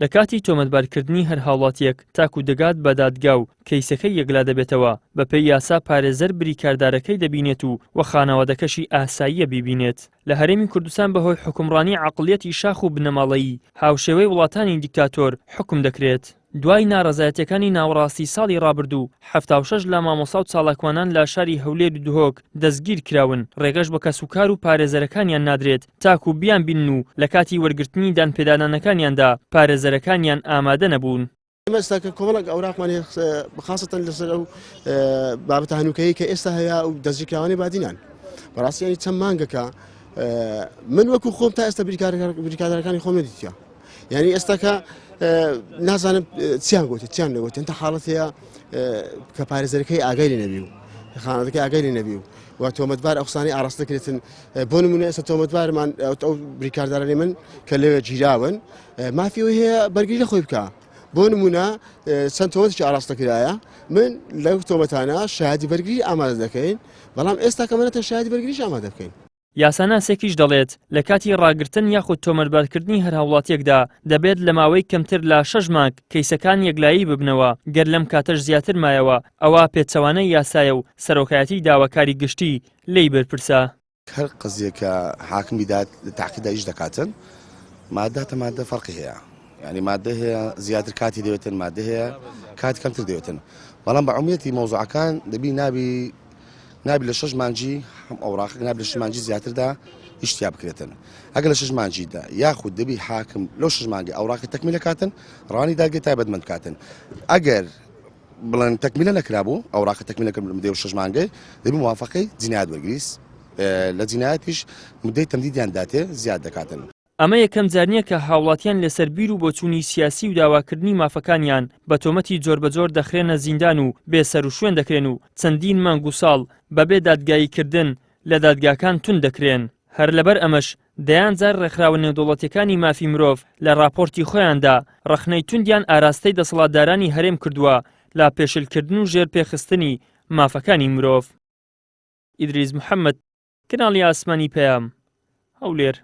لە کاتی تۆمەتبارکردنی هەر هاوڵاتییەک تاکو دەگات بە دادگا و کەیسەکەی یەکلا دەبێتەوە، بەپێی یاسا پارێزەر بریکاردارەکەی دەبینێت و و خانەوادەکەشی ئاساییە بیبینێت. لە هەرێمی کوردستان بەهۆی حوکمڕانی عەقڵیەتی شاخ و بنەماڵەیی هاوشێوەی وڵاتانی دیکتاتۆر حوکم دەکرێت. دوای ناڕەزایەتیەکانی ناوەڕاستی ساڵی ڕابردوو، 76 لە مامۆستا و چالاکوانان لە شاری هەولێر و دهۆک دەستگیر کراون، ڕێگەش بە کەسوکار و پارێزەرەکانیان نادرێت تاکو بیانبینن و لە کاتی وەرگرتنی دانپێدانانەکانیاندا پارێزەرەکانیان ئامادە نەبوون. ئێمە ئێستا کە کۆمەڵێک ئەوراقمان هەیە خاصەتەن لەسەر ئەو بابەتە هەنووکەیی کە ئێستا هەیە و دەستگیرکراوانی بادینان بەڕاستی ینی چەند مانگەکە من وەکو خۆم تا ئێستا بریکارەکانی خۆم نەدیتە یعنی ئێستا کە نازانم چیان گوتی چیان نەگوتن تا حاڵەت هەیە کە پارێزەرەکەی ئاگای لێ نەبی و خانەکەی ئاگای لێ نەبی و و تۆمەتبار ئەو قسانەی ئاراستە کرێتن بۆ نمونە ئێستا تۆمەتبارمان ئەو بریکاردارانی من کە لەوێ گیراون مافی ئەوەی هەیە بەرگری لە خۆی بکە بۆ نمونە چەند تۆمەتێکی ئاراستە کرایە من لەو تۆمەتانە شایەتی بەرگری ئامادە دەکەین بەڵام ئێستا کە منەتە شایەتی بەرگریش ئامادە بکەین. یاساناسێکیش دەڵێت، لە کاتی ڕاگرتن یاخود تۆمەتبارکردنی هەر هاوڵاتیەکدا دەبێت لە ماوەی کەمتر لە شەش مانگ کەیسەکان یەکلایی ببنەوە، گەر لەم کاتەش زیاتر مایەوە ئەوا پێچەوانەی یاسایە و سەرۆکایەتی داواکاری گشتی لێی بەرپرسە. هەر قەزیە کە حاکم بیدات لە تەعقیدا ئیش دەکاتن مادە تە مادە فەرقی هەیە یعنی مادە هەیە زیاتر کاتی دەوێتن مادە هەیە کات کەمتر دەوێتن بەڵام بە عمیەتی مەوزوعەکان دەبی نابی نابی لە شەش مانجی هەم ئەوراق نابی لە شەش مانجی زیاتردا ئیشتیا بکرێتن ئەگەر لە شەش مانجیدا یاخود دەبی حاکم لەو شەش مانگی ئەوراقی تەکمیلە کاتن ڕانی دادگەی تایبەتمەند بکاتن ئەگەر بڵێن تەکمیلە نەکرابوو ئەوراقە تەکمیلە کرد مدەی شەش مانگەی دەبی موافقەی جینایەت وەرگریس لە جینایەتیش مدەی تەمدیدیان داتێ زیاد دەکاتن. ئەمە یەکەم جار نییە کە هاوڵاتیان لەسەر بیر و بۆچوونی سیاسی و داواکردنی مافەکانیان بە تۆمەتی جۆربەجۆر دەخرێنە زیندان و بێ سەروشوێن دەکرێن و چەندین مانگ و ساڵ بەبێ دادگاییکردن لە دادگاکان توند دەکرێن. هەر لەبەر ئەمەش دەیان جار ڕێکخراوە نێودەوڵەتیەکانی مافی مرۆڤ لە ڕاپۆرتی خۆیاندا ڕەخنەی توندیان ئاراستەی دەسەڵاتدارانی هەرێم کردووە لە پێشلکردن و ژێرپێخستنی مافەکانی مرۆڤ. ئیدریس محەمەد، کەناڵی ئاسمانی پەیام، هەولێر.